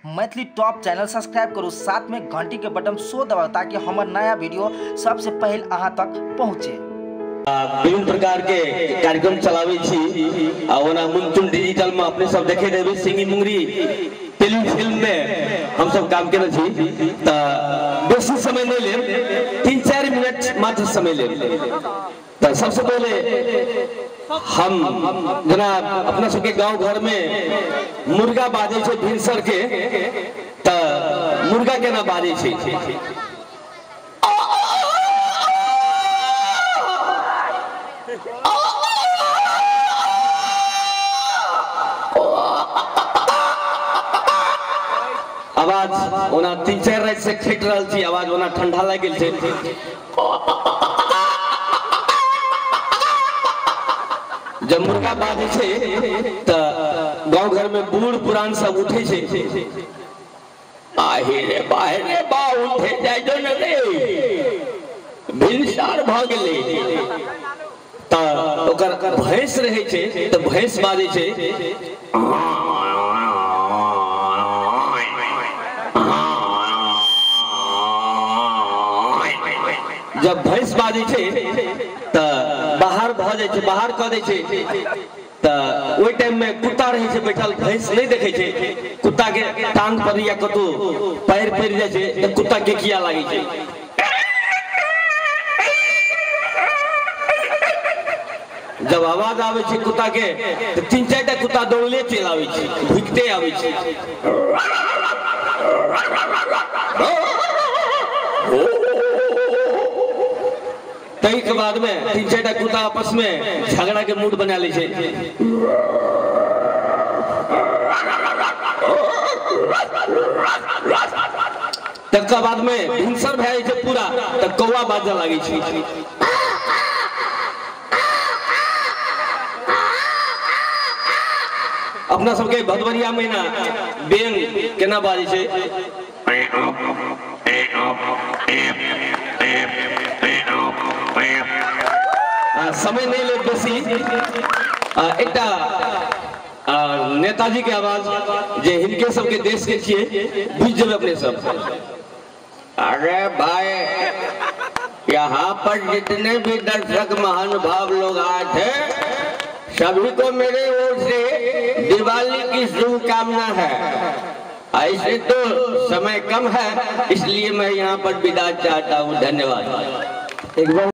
Maithili top channel subscribe करू, साथ में घंटी के बटन सो दबाउ ताकि हमर नया वीडियो सबसे पहले अहाँ तक पहुँचे। विभिन्न प्रकार के कार्यक्रम चलाबै छी आ ओना मुनचुन डिजिटल में अपने सब देखे देबै सिंगी मुंगरी टेलीफिल्म में हम सब काम केने छी। त बेसी समय नहीं लेब, 3-4 मिनट मात्र समय लेब। त सबसे पहले हम जना अपना सबके गांव घर में मुर्गा बाजै छै भिनसर के, त मुर्गा केना बाजै छै? आवाज ओना 3-4 राति से खटि रहल छी, आवाज ओना ठंडा लागि गेल छै। जब मुर्गा बाजै छै त गांव घर में बूढ़ पुरान सब उठे छै, आहि रे बाहि रे बा उठे जाय जो न रे, भिनसार भ गेलै। त ओकर भैंस रहै छै त भैंस बाजै छै, जब भैंस बाजै छै त बाहर भ जाइ छै, बाहर क दै छै। त ओहि टाइम में कुत्ता रहै छै बैठल, भैंस नहीं देखै छै, कुत्ता के टांग पर या कतौ पैर पड़ि जाइ छै त कुत्ता के किया लागै छै। जब आवाज आबै छै कुत्ता के त 3-4 टा कुत्ता दौड़ले चलि आबै छै, भुकिते आबै छै। तही के बाद में 3-4 टा कुत्ता आपस में झगड़ा के मूड बना लै छै। तकर बाद में भिनसर भए जाइ छै पूरा, त कौआ बाजऽ लागै छै। अपना सबके भदवरिया महीना बेंग केना बाजै छै? समय नहीं ले बेसी। एकटा नेताजी के आवाज जे हिनके सबके देश के छियै, बुझि जेबै अपने सब। अरे भाई, यहाँ पर जितने भी दर्शक महानुभाव लोग आए थे सभी को मेरे ओर से दिवाली की शुभकामना है। ऐसे तो समय कम है, इसलिए मैं यहाँ पर विदा चाहता हूँ। धन्यवाद। एक बार